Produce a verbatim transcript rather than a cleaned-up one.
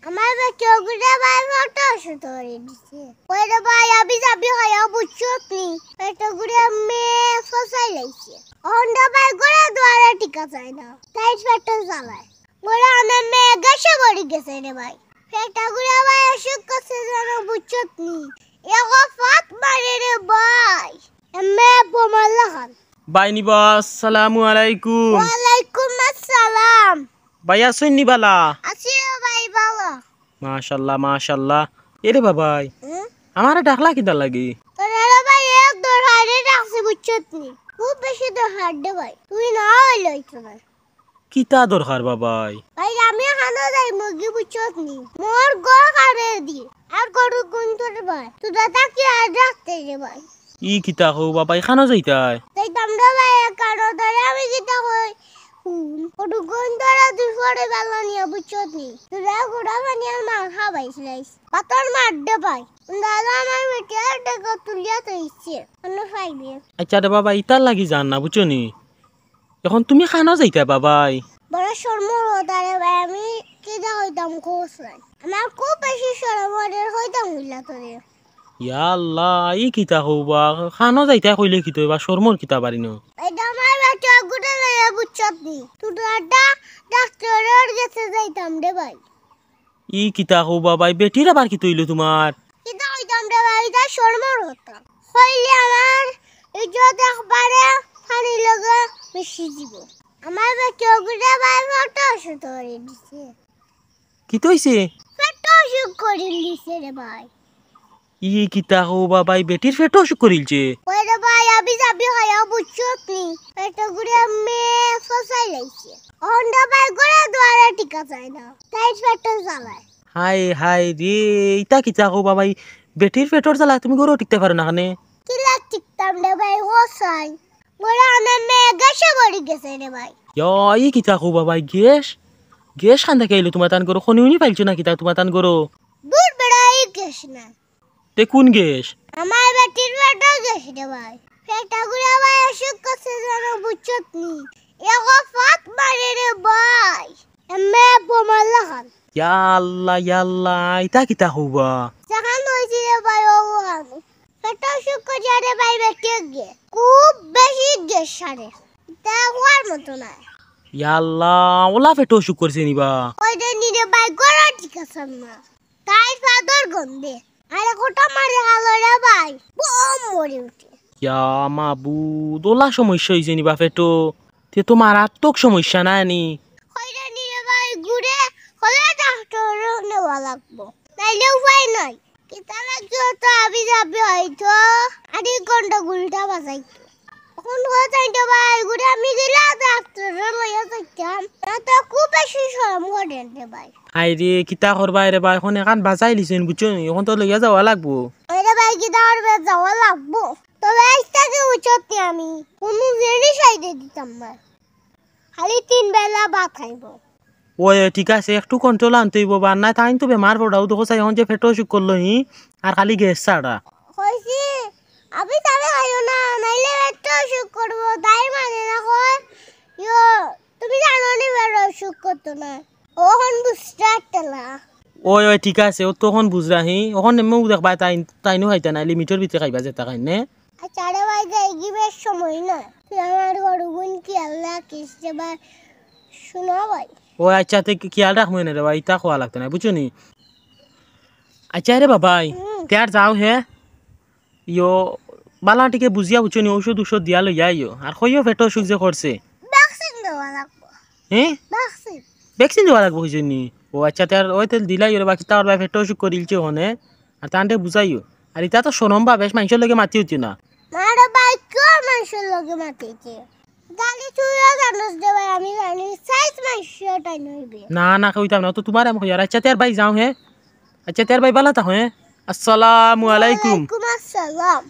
আমার পেটো গুড়া ভাই ফটো শুট করে দিছে। ওই রে ভাই, আমি যাবি খাইয়া বুঝছত নি? পেটো গুড়া মে ফসাই লাইছে। অন্ডা ভাই ঘরে দুয়ারে টিকা যায় না, তাই পেটো জ্বালায়। ঘরে আমার মেয়ে গ্যাসে মরি গেছে রে ভাই। পেটো গুড়া ভাই অসুখ করছে যেন বুঝছত নি? এগো ফাত মারে রে ভাই। এমে বোমার লাখান। ভাই নিবা, আসসালামু আলাইকুম। ওয়ালাইকুম আসসালাম। ভাই আছইন নি বালা? আছি রে ভাই বালা। মাশাআল্লাহ, মাশাআল্লাহ। এরে বাবাই, হুম? আমারে ডাকলা কিতার লাগি? তোরে রে ভাই এক দরকারে ডাকছি বুঝছত নি? খুব বেশি দরকার রে ভাই। তুই না অইলে অইতো না। কিতা দরকার বাবাই? ভাই আমি খানো যাইমুগি বুঝছত নি? মোর গরু কারে দি। আর গরু গুনতরে ভাই। তুই দাদা কি আর ডাকতে রে ভাই? ই কিতা কও বাবাই, খানো যাইতায়? যাইতাম রে ভাই, এক কারো ধরে আমি কিতা কই? হুম, গরু গুনতরে দুই পরে বালা নিয়া বুঝছত নি? তোরা গুড়া পানি আর মার খাবাইছিলাইস। পাথর মার দে ভাই। দাদা আমার বেটিয়ে দেখো তুলিয়া তো ইচ্ছে। অন্য পাইবে। আচ্ছা রে বাবা, ইতার লাগি যান না, বুঝছো নি? এখন তুমি খানো যাইতায় বাবাই? বড় শরমর কথা রে ভাই, আমি কিতা কইতাম কস নাই। আমার খুব বেশি শরম অর, কইতাম কইলা তোরে। ইয়া আল্লাহ, ই কিতা কও বা? খানো যাইতায় কইলে কিতা অইবা? শরমর কিতা বাড়ি ন? এটা আমার বেটা গুটা লইয়া বুঝছত নি? তুই তো একটা ডাক্তারর গেছে যাইতাম রে ভাই। ই কিতা কও বাবাই, বেটির আবার কিতা অইলো তুমার? কিতা কইতাম রে ভাই, ইটা শরমর কথা। কইলে আমার ইজ্জত একবারে পানির লগে মিশি যিবো। আমার বেটা গুটা ভাই ফটো শুট করে দিছে। কিতা অইছে? ফটো শুট করি দিছে রে ভাই। ই কিতা কও বাবাই, বেটির ফটো শুট করিলছে? ওই রে ভাই, আমি যাবি খাইয়া বুঝছত নি? পেটো গুড়া মে ফসাই লাইছে। অন্ডা ভাই ঘরে দুয়ারে টিকা যায় না, তাই ফটো জ্বালায়। হায় হায় রে, ইতা কিতা কও বাবাই, বেটির ফেটর জ্বালা তুমি ঘরো টিকতায় পারো না কেনে? কিলা টিকতাম রে ভাই, কস নাই। ঘরে আমার মেয়ে গ্যাসে মরি গেছে রে ভাই। ইয়া, ই কিতা কও বাবাই, গ্যাস? গ্যাস কান থাকি আইলো তুমার তান ঘরো? খনি উনি পাইলছো না কিতা তুমার তান ঘরো? দূর বেটা, ই গ্যাস না। তে কুন গ্যাস? আমার বেটির ফেটর গ্যাস রে ভাই। ফেটা গুড়া ভাই অসুখ করছে যেন বুঝছত নি। এগো ফাত মারে রে ভাই। এমে বোমার লাখান। ইয়া আল্লাহ, ইয়া আল্লাহ, ইতা কিতা কও বা? যেখান অইছে রে ভাই, ও ওখান। ফেটর অসুখ করিয়া রে ভাই বেটি গিয়ে। খুব বেশি গ্যাস সারে। ইতা হওয়ার মতো নায়। ইয়া আল্লাহ, ওলা ফেটর অসুখ করছে নি বা? ওই যে নি রে ভাই, ঘরো টিকা যায় না। তাই ফাদর গন্ধে। আরে কোটা মারে হালো রে ভাই। বোম মরি উঠে। ইয়া মাবুদ, ওলা সমস্যা অইছে নি বা ফেটো? তে তো মারাত্মক সমস্যা নায় নি? কইরা নি রে ভাই, ঘুরে হলে ডাক্তার নেওয়া লাগবো। নাইলে উপায় নাই। কিতা লাগিও তো আবি যাবি হয়তো। আরে গন্ডগোলটা বাজাইতো। এখন হয়ে যাইতো ভাই, ঘুরে আমি গেলে ডাক্তার লইয়া যাইতাম। না তো খুব বেশি শরম করে রে ভাই। হায় রে, কিতা করবায় রে ভাই, এখন এখান বাজাইলিছইন, বুঝছো নি? এখন তো লইয়া যাওয়া লাগবো। ওই রে ভাই, কিতা করবে, যাওয়া লাগবো। তবে আইজ থাকি উচিত নি আমি, কুনু জিনিস আইতে দিতাম না। খালি তিন বেলা ভাত খাইবো। ওই, ওই, ঠিক আছে, একটু control আনতে অইবো, বা না তাইন তো বেমার পড়াও, দেখো চাই, এখন যে ফেটো অসুখ করলো হি, আর খালি গ্যাস ছাড়া। কইছি, আমি তারে খাইও না, নাইলে ফেটো অসুখ করবো, তাই মানে না কয়, ইয়ো, তুমি জানো নি ফেটো অসুখ করতো না, অখন বুঝরা ঠেলা। ওই, ওই, ঠিক আছে, ও তখন বুঝরা হি, অখন এমনেও দেখবায় তাইন, তাইনও খাইতা না, লিমিটর ভিতরে খাইবা যেতা খাইন নে। আচ্ছা রে ভাই, যাইগি বেশ সময় না, তুই আমার গরু গুন খেয়াল রাখিস রে ভাই, শুনো ভাই। ও আচ্ছা, তে কি-, খেয়াল রাখমু নে রে ভাই, ইতা কওয়া লাগতো না, বুঝছো নি? আচ্ছা রে বাবাই, হুম। তে আর যাও হে, ইয়ো, বালা টিকে বুঝিয়া বুঝছো নি, ঔষধ উষধ দিয়া লইয়া আইও, আর কইও ফেটো অসুখ যে করছে। ভ্যাকসিন দেওয়া লাগবো। হে? ভ্যাকসিন। ভ্যাকসিন দেওয়া লাগবো কইছো নি? ও আচ্ছা, তে আর ওই তেল দিলাই ওরে, বাকি তা ওর ভাই ফেটো অসুখ করিলছে ওখানে, আর তানরে বুঝাইও। আর ইতা তো শরম বা বেশ মাইনষর লগে মাতি অইতো না। মারে ভাই, কেউ মাইনষর লগে মাতিছে? গালি তুইও জানোস রে ভাই, আমি জানি, সাইজ মাইনষর টাইন অইবে। না, না, কইতাম না, তো তুমারে আমি কইয়ার। আচ্ছা, তে আর ভাই যাও হে। আচ্ছা, তে আর ভাই বালা থাকো হে। আসসালামু আলাইকুম। ওয়ালাইকুম আসসালাম।